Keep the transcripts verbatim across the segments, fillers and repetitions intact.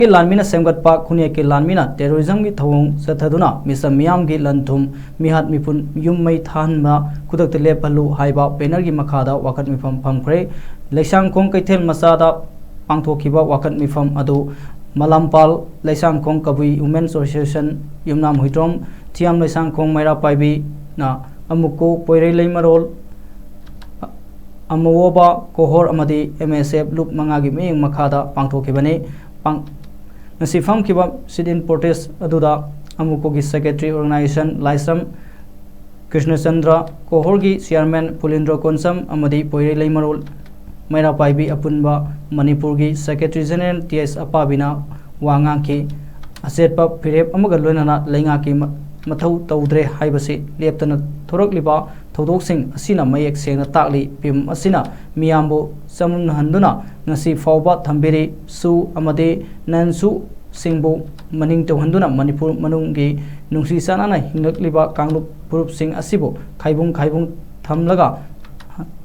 ꯂꯥꯟꯃꯤꯅ ꯁꯦꯝꯒꯠꯄ ꯈꯨꯟꯌꯦꯛꯀꯤ ꯂꯥꯟꯃꯤꯅ terrorism ꯒꯤ ꯊꯧꯑꯣꯡ ꯆꯠꯊꯗꯨꯅ ꯃꯤꯆꯝ ꯃꯤꯌꯥꯝꯒꯤ ꯂꯟ ꯊꯨꯝ, ꯃꯤꯍꯥꯠ ꯃꯤꯄꯨꯟ, ꯌꯨꯝ ꯃꯩ ꯊꯥꯍꯟꯕ ꯈꯨꯗꯛꯇ ꯂꯦꯞꯍꯜꯂꯨ ꯍꯥꯏꯕ banner ꯒꯤ ꯃꯈꯥꯗ ꯋꯥꯀꯠ ꯃꯤꯐꯝ ꯐꯝꯈ꯭ꯔꯦ꯫ ꯂꯩꯁꯥꯡꯈꯣꯡ ꯀꯩꯊꯦꯜ ꯃꯆꯥꯗ ꯄꯥꯡꯊꯣꯛꯈꯤꯕ ꯋꯥꯀꯠ ꯃꯤꯐꯝ ꯑꯗꯨ ꯃꯂꯥꯝꯄꯥꯜ ꯂꯩꯁꯥꯡꯈꯣꯡ ꯀꯕꯨꯏ Women Association, ꯌꯨꯝꯅꯥꯝ ꯍꯨꯏꯗ꯭ꯔꯣꯝ, ꯊꯤꯌꯥꯝ ꯂꯩꯁꯥꯡꯈꯣꯡ ꯃꯩꯔꯥ ꯄꯥꯏꯕꯤꯅ ꯑꯃꯨꯀꯣ ꯄꯣꯏꯔꯩ ꯂꯩꯃꯔꯣꯜ, ꯑꯃꯋꯣꯕ ꯀꯣꯍꯣꯔ ꯑꯃꯗꯤ M S F ꯂꯨꯞ ꯃꯉꯥꯒꯤ ꯃꯤꯠꯌꯦꯡ ꯃꯈꯥꯗ ꯄꯥꯡꯊꯣꯛꯈꯤꯕꯅꯤ꯫ ꯄꯥꯡ-, ꯉꯁꯤ ꯐꯝꯈꯤꯕ sit-in protest ꯑꯗꯨꯗ ꯑꯃꯨꯀꯣꯒꯤ secretary organization ꯂꯥꯏꯁ꯭ꯔꯝ ꯀ꯭ꯔꯤꯁꯅꯆꯟꯗ꯭ꯔ, ꯀꯣꯍꯣꯔꯒꯤ chairman ꯄꯨꯂꯤꯟꯗ꯭ꯔ ꯀꯣꯟꯁꯝ ꯑꯃꯗꯤ ꯄꯣꯏꯔꯩ ꯂꯩꯃꯔꯣꯜ ꯃꯩꯔꯥ ꯄꯥꯏꯕꯤ ꯑꯄꯨꯟꯕ ꯃꯅꯤꯄꯨꯔꯒꯤ secretary general T S ꯑꯄꯥꯕꯤꯅ ꯋꯥ ꯉꯥꯡꯈꯤ꯫ ꯑꯆꯦꯠꯄ ꯐꯤꯔꯦꯞ ꯑꯃꯒ ꯂꯣꯏꯅꯅ ꯂꯩꯉꯥꯛꯀꯤ ꯃ-, ꯃꯊꯧ ꯇꯧꯗ꯭ꯔꯦ ꯍꯥꯏꯕꯁꯤ ꯂꯦꯞꯇꯅ ꯊꯣꯔꯛꯂꯤꯕ ꯊꯧꯗꯣꯛꯁꯤꯡ ꯑꯁꯤꯅ ꯃꯌꯦꯛ ꯁꯦꯡꯅ ꯇꯥꯛꯂꯤ꯫ ꯐꯤꯚꯝ ꯑꯁꯤꯅ ꯃꯤꯌꯥꯝꯕꯨ ꯆꯃꯝꯅꯍꯟꯗꯨꯅ ꯉꯁꯤ ꯐꯥꯎꯕ ꯊꯝꯕꯤꯔꯤ꯫ ꯁꯨ ꯑꯃꯗꯤ ꯅꯟ ꯁꯨꯁꯤꯡꯕꯨ ꯃꯅꯤꯡ ꯇꯧꯍꯟꯗꯨꯅ ꯃꯅꯤꯄꯨꯔ ꯃꯅꯨꯡꯒꯤ ꯅꯨꯡꯁꯤ ꯆꯥꯟꯅꯅ ꯍꯤꯡꯂꯛꯂꯤꯕ ꯀꯥꯡꯂꯨꯞ ꯐꯨꯔꯨꯞꯁꯤꯡ ꯑꯁꯤꯕꯨ ꯈꯥꯏꯕꯨꯡ ꯈꯥꯏꯕꯨꯡ ꯊꯝꯂꯒ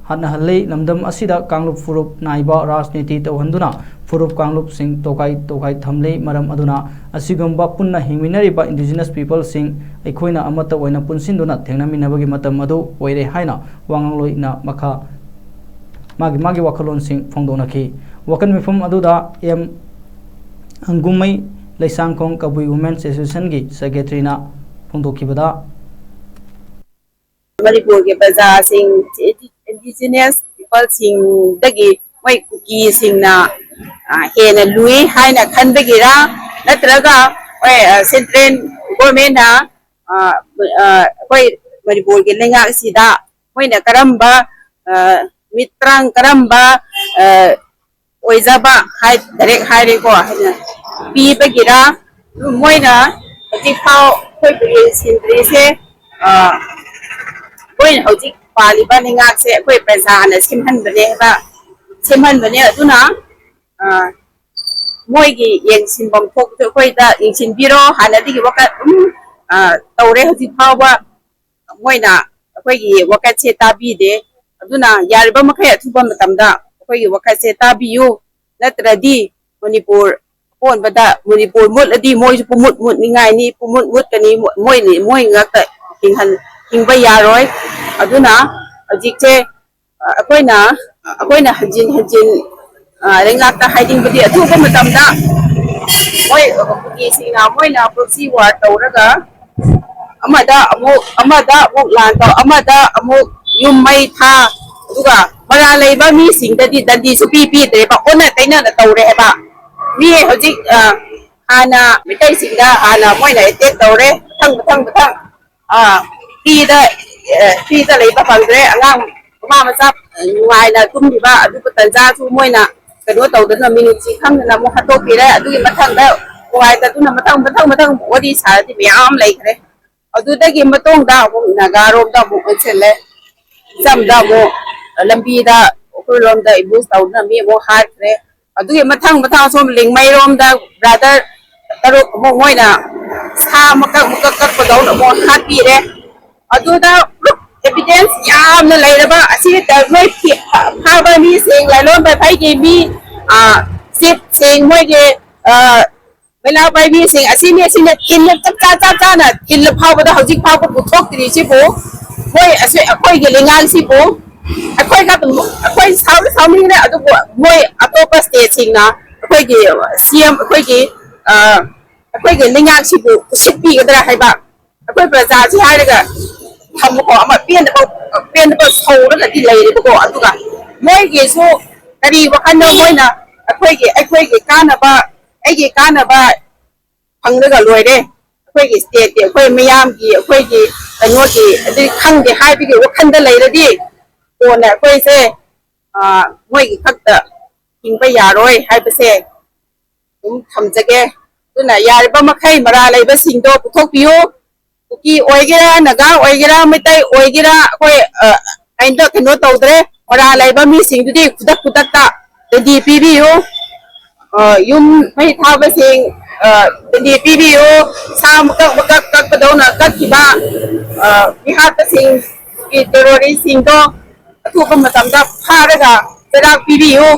ꯍꯥꯠꯅꯍꯜꯂꯤ꯫ ꯂꯝꯗꯝ ꯑꯁꯤꯗ ꯀꯥꯡꯂꯨꯞ ꯐꯨꯔꯨꯞ ꯅꯥꯏꯕ ꯔꯥꯖꯅꯤꯇꯤ ꯇꯧꯍꯟꯗꯨꯅ ꯐꯨꯔꯨꯞ ꯀꯥꯡꯂꯨꯞꯁꯤꯡ ꯇꯣꯈꯥꯏ ꯇꯣꯈꯥꯏ ꯊꯝꯂꯤ꯫ ꯃꯔꯝ ꯑꯗꯨꯅ ꯑꯁꯤꯒꯨꯝꯕ ꯄꯨꯟꯅ ꯍꯤꯡꯃꯤꯟꯅꯔꯤꯕ indigenous peopleꯁꯤꯡ ꯑꯩꯈꯣꯏꯅ ꯑꯃꯠꯇ ꯑꯣꯏꯅ ꯄꯨꯟꯁꯤꯟꯗꯨꯅ ꯊꯦꯡꯅꯃꯤꯟꯅꯕꯒꯤ ꯃꯇꯝ ꯑꯗꯨ ꯑꯣꯏꯔꯦ ꯍꯥꯏꯅ ꯋꯥꯉꯥꯡꯂꯣꯏꯅ ꯃꯈꯥ ꯃꯥꯒꯤ ꯃꯥꯒꯤ ꯋꯥꯈꯜꯂꯣꯟꯁꯤꯡ ꯐꯣꯡꯗꯣꯛꯅꯈꯤ꯫ ꯋꯥꯀꯠ ꯃꯤꯐꯝ ꯑꯗꯨꯗ ꯑꯦꯝ ꯑꯪꯒꯨꯝꯃꯩ, ꯂꯩꯁꯥꯡꯈꯣꯡ ꯀꯕꯨꯏ Women's Associationꯒꯤ secretaryꯅ ꯐꯣꯡꯗꯣꯛꯈꯤꯕꯗ, ꯃꯅꯤꯄꯨꯔꯒꯤ ꯄ꯭ꯔꯖꯥꯁꯤꯡ, indigenous peopleꯁꯤꯡꯗꯒꯤ ꯃꯣꯏ ꯀꯨꯀꯤꯁꯤꯡꯅ, ꯑ, ꯍꯦꯟꯅ ꯂꯨꯏ ꯍꯥꯏꯅ ꯈꯟꯕꯒꯤꯔ, ꯅꯠꯇ꯭ꯔꯒ ꯃꯣꯏ, ꯑ, central governmentꯅ, ꯑ, ꯑ, ꯑꯩꯈꯣꯏ ꯃꯅꯤꯄꯨꯔꯒꯤ ꯂꯩꯉꯥꯛ ꯑꯁꯤꯗ ꯃꯣꯏꯅ ꯀꯔꯝꯕ, ꯑ, ꯃꯤꯇ꯭ꯔꯪ, ꯀꯔꯝꯕ, ꯑ, ꯑꯣꯏꯖꯕ ꯍꯥꯏ, direct ꯍꯥꯏꯔꯦꯀꯣ, ꯄꯤꯕꯒꯤꯔ, ꯃꯣꯏꯅ ꯍꯧꯖꯤꯛꯐꯥꯎ ꯑꯩꯈꯣꯏꯕꯨ ꯌꯦꯡꯁꯤꯟꯗ꯭ꯔꯤꯁꯦ, ꯑ, ꯃꯣꯏꯅ ꯍꯧꯖꯤꯛ ꯄꯥꯜꯂꯤꯕ ꯂꯩꯉꯥꯛꯁꯦ ꯑꯩꯈꯣꯏ ꯄ꯭ꯔꯖꯥꯅ ꯁꯦꯝꯍꯟꯕꯅꯦ ꯍꯥꯏꯕ, ꯁꯦꯝꯍꯟꯕꯅꯦ꯫ ꯑꯗꯨꯅ, ꯑ, ꯃꯣꯏꯒꯤ ꯌꯦꯡꯁꯤꯟꯐꯝ ꯊꯣꯛꯄꯁꯨ ꯑꯩꯈꯣꯏꯗ ꯌꯦꯡꯁꯤꯟꯕꯤꯔꯣ꯫ ꯍꯥꯟꯅꯗꯒꯤ ꯋꯥꯀꯠ ꯑꯗꯨꯝ, ꯑ, ꯇꯧꯔꯦ ꯍꯧꯖꯤꯛ ꯐꯥꯎꯕ꯫ ꯃꯣꯏꯅ ꯑꯩꯈꯣꯏꯒꯤ ꯋꯥꯀꯠꯁꯦ ꯇꯥꯕꯤꯗꯦ꯫ ꯑꯗꯨꯅ ꯌꯥꯔꯤꯕ ꯃꯈꯩ ꯑꯊꯨꯕ ꯃꯇꯝꯗ ꯑꯩꯈꯣꯏꯒꯤ ꯋꯥꯀꯠꯁꯦ ꯇꯥꯕꯤꯌꯨ, ꯅꯠꯇ꯭ꯔꯗꯤ ꯃꯅꯤꯄꯨꯔ ꯑꯀꯣꯟꯕꯗ ꯃꯅꯤꯄꯨꯔ ꯃꯨꯠꯂꯗꯤ ꯃꯣꯏꯁꯨ ꯄꯨꯃꯨꯠ ꯃꯨꯠꯅꯤꯡꯉꯥꯏꯅꯤ, ꯄꯨꯃꯨꯠ ꯃꯨꯠꯀꯅꯤ, ꯃꯣꯏ, ꯃꯣꯏ ꯉꯥꯛꯇ ꯍꯤꯡꯍꯟ-, ꯍꯤꯡꯕ ꯌꯥꯔꯣꯏ꯫ ꯑꯗꯨꯅ ꯍꯧꯖꯤꯛꯁꯦ, ꯑ, ꯑꯩꯈꯣꯏꯅ, ꯑꯩꯈꯣꯏꯅ ꯍꯟꯖꯤꯟ ꯍꯟꯖꯤꯟ, ꯑ, ꯂꯩꯉꯥꯛꯇ ꯍꯥꯏꯅꯤꯡꯕꯗꯤ, ꯑꯊꯨꯕ ꯃꯇꯝꯗ ꯃꯣꯏ ꯀꯨꯀꯤꯁꯤꯡꯅ ꯃꯣꯏꯅ proxy war ꯇꯧꯔꯒ ꯑꯃꯗ ꯑꯃꯨꯛ, ꯑꯃꯗ ꯑꯃꯨꯛ ꯂꯥꯟ ꯇꯧ, ꯑꯃꯗ ꯑꯃꯨꯛ ꯌꯨꯝ ꯃꯩ ꯊꯥ, ꯑꯗꯨꯒ ꯃꯔꯥꯜ ꯂꯩꯕ ꯃꯤꯁꯤꯡꯗꯗꯤ ꯗꯟꯗꯤꯁꯨ ꯄꯤ ꯄꯤꯗ꯭ꯔꯦꯕ, ꯑꯣꯟꯅ ꯇꯩꯅꯅ ꯇꯧꯔꯦ ꯍꯥꯏꯕ꯫ ꯃꯤ ꯍꯧꯖꯤꯛ, ꯑ, ꯍꯥꯟꯅ ꯃꯩꯇꯩꯁꯤꯡꯗ ꯍꯥꯟꯅ ꯃꯣꯏꯅ attack ꯇꯧꯔꯦ, ꯃꯊꯪ, ꯃꯊꯪ, ꯃꯊꯪ, ꯑ, ꯐ꯭ꯔꯤꯗ, ꯑ, ꯐ꯭ꯔꯤꯗ ꯂꯩꯕ ꯐꯪꯗ꯭ꯔꯦ꯫ ꯑꯉꯥꯡ ꯅꯨꯄꯥ ꯃꯆꯥ ꯅꯨꯡꯉꯥꯏꯅ ꯇꯨꯝꯂꯤꯕ ꯑꯗꯨꯕꯨ ꯇꯟꯖꯥꯁꯨ ꯃꯣꯏꯅ ꯀꯩꯅꯣ ꯇꯧꯗꯅ, ꯃꯤꯅꯨꯡꯁꯤ ꯈꯪꯗꯅ ꯑꯃꯨꯛ ꯍꯥꯠꯇꯣꯛꯄꯤꯔꯦ꯫ ꯑꯗꯨꯒꯤ ꯃꯊꯪꯗ ꯅꯨꯡꯉꯥꯏꯇꯗꯨꯅ ꯃꯊꯪ, ꯃꯊꯪ, ꯃꯊꯪ ꯋꯥꯔꯤ ꯁꯥꯔꯗꯤ ꯃꯌꯥꯝ ꯂꯩꯈ꯭ꯔꯦ꯫ ꯑꯗꯨꯗꯒꯤ ꯃꯇꯨꯡꯗ ꯑꯃꯨꯛ ꯅꯥꯒꯥꯔꯣꯝꯗ ꯑꯃꯨꯛ ꯑꯣꯟꯁꯤꯜꯂꯦ꯫ ꯏꯆꯝꯗ ꯑꯃꯨꯛ ꯂꯝꯕꯤꯗ ꯑꯩꯈꯣꯏꯔꯣꯝꯗ ambush ꯇꯧꯗꯨꯅ ꯃꯤ ꯑꯃꯨꯛ ꯍꯥꯠꯈ꯭ꯔꯦ꯫ ꯑꯗꯨꯒꯤ ꯃꯊꯪ ꯃꯊꯪ ꯁꯣꯝ ꯂꯤꯡꯃꯩꯔꯣꯝꯗ brother ꯇꯔꯨꯛ ꯑꯃꯨꯛ ꯃꯣꯏꯅ ꯁꯥ ꯃꯀꯛ ꯃꯀꯛ ꯀꯛꯄꯗꯧꯅ ꯑꯃꯨꯛ ꯍꯥꯠꯄꯤꯔꯦ꯫ ꯑꯗꯨꯗ proof, evidence ꯌꯥꯝꯅ ꯂꯩꯔꯕ ꯑꯁꯤ ꯅꯣꯏ ꯐꯤ-, ꯐꯥꯕ ꯃꯤꯁꯤꯡ, ꯂꯂꯣꯟꯕ ꯐꯩꯒꯤ ꯃꯤ, ꯑ, ꯆꯤꯞꯁꯤꯡ, ꯃꯣꯏꯒꯤ, ꯑ, ꯃꯩꯂꯥ ꯄꯥꯏꯕꯤꯁꯤꯡ ꯑꯁꯤꯅꯤ, ꯑꯁꯤꯅ ꯊꯤꯟꯅ ꯆꯞ ꯆꯥ, ꯆꯞ ꯆꯥꯅ ꯊꯤꯜꯂ ꯐꯥꯎꯕꯗ ꯍꯧꯖꯤꯛ ꯐꯥꯎꯕ ꯄꯨꯊꯣꯛꯇ꯭ꯔꯤꯁꯤꯕꯨ, ꯃꯣꯏ ꯑꯁꯤ ꯑꯩꯈꯣꯏꯒꯤ ꯂꯩꯉꯥꯛꯁꯤꯕꯨ, ꯑꯩꯈꯣꯏꯒ ꯑꯗꯨꯝ, ꯑꯩꯈꯣꯏ ꯁꯥꯎꯗꯤ ꯁꯥꯎꯅꯤꯡꯉꯦ, ꯑꯗꯨꯕꯨ ꯃꯣꯏ ꯑꯇꯣꯞꯄ stateꯁꯤꯡꯅ ꯑꯩꯈꯣꯏꯒꯤ CM, ꯑꯩꯈꯣꯏꯒꯤ, ꯑ, ꯑꯩꯈꯣꯏꯒꯤ ꯂꯩꯉꯥꯛꯁꯤꯕꯨ ꯎꯁꯤꯠꯄꯤꯒꯗ꯭ꯔꯥ ꯍꯥꯏꯕ, ꯑꯩꯈꯣꯏ ꯄ꯭ꯔꯖꯥꯁꯤ ꯍꯥꯏꯔꯒ ꯊꯝꯕꯀꯣ, ꯑꯃ ꯄꯦꯟꯗꯕ, ꯄꯦꯟꯗꯕ ꯁꯧꯔꯒꯗꯤ ꯂꯩꯔꯦꯕꯀꯣ꯫ ꯑꯗꯨꯒ ꯃꯣꯏꯒꯤꯁꯨ ꯀꯔꯤ ꯋꯥꯈꯜꯅꯣ ꯃꯣꯏꯅ ꯑꯩꯈꯣꯏꯒꯤ, ꯑꯩꯈꯣꯏꯒꯤ ꯀꯥꯟꯅꯕ, ꯑꯩꯒꯤ ꯀꯥꯟꯅꯕ ꯐꯪꯂꯒ ꯂꯣꯏꯔꯦ, ꯑꯩꯈꯣꯏꯒꯤ stateꯀꯤ, ꯑꯩꯈꯣꯏ ꯃꯤꯌꯥꯝꯒꯤ, ꯑꯩꯈꯣꯏꯒꯤ ꯀꯩꯅꯣꯒꯤ ꯑꯗꯨꯗꯤ ꯈꯪꯗꯦ ꯍꯥꯏꯕꯒꯤ ꯋꯥꯈꯜꯗ ꯂꯩꯔꯗꯤ ꯀꯣꯟꯅ ꯑꯩꯈꯣꯏꯁꯦ, ꯑ, ꯃꯣꯏꯒꯤ ꯈꯛꯇ ꯍꯤꯡꯕ ꯌꯥꯔꯣꯏ ꯍꯥꯏꯕꯁꯦ ꯑꯗꯨꯝ ꯊꯝꯖꯒꯦ꯫ ꯑꯗꯨꯅ ꯌꯥꯔꯤꯕ ꯃꯈꯩ ꯃꯔꯥꯜ ꯂꯩꯕꯁꯤꯡꯗꯣ ꯄꯨꯊꯣꯛꯄꯤꯌꯨ꯫ ꯀꯨꯀꯤ ꯑꯣꯏꯒꯦꯔꯥ, ꯅꯥꯒꯥ ꯑꯣꯏꯒꯦꯔꯥ, ꯃꯩꯇꯩ ꯑꯣꯏꯒꯦꯔꯥ, ꯑꯩꯈꯣꯏ, ꯑ, ꯀꯩꯝꯇ ꯀꯩꯅꯣ ꯇꯧꯗ꯭ꯔꯦ꯫ ꯃꯔꯥꯜ ꯂꯩꯕ ꯃꯤꯁꯤꯡꯗꯨꯗꯤ ꯈꯨꯗꯛ ꯈꯨꯗꯛꯇ ꯗꯟꯗꯤ ꯄꯤꯕꯤꯌꯨ꯫ ꯑ, ꯌꯨꯝ ꯃꯩ ꯊꯥꯕꯁꯤꯡ, ꯑ, ꯗꯟꯗꯤ ꯄꯤꯕꯤꯌꯨ꯫ ꯁꯥ ꯃꯀꯛ ꯃꯀꯛ ꯀꯛꯄꯗꯧꯅ ꯀꯛꯈꯤꯕ, ꯑ, ꯃꯤꯍꯥꯠꯄꯁꯤꯡꯒꯤ terroristꯁꯤꯡꯗꯣ ꯑꯊꯨꯕ ꯃꯇꯝꯗ ꯐꯥꯔꯒ ꯆꯩꯔꯥꯛ ꯄꯤꯕꯤꯌꯨ꯫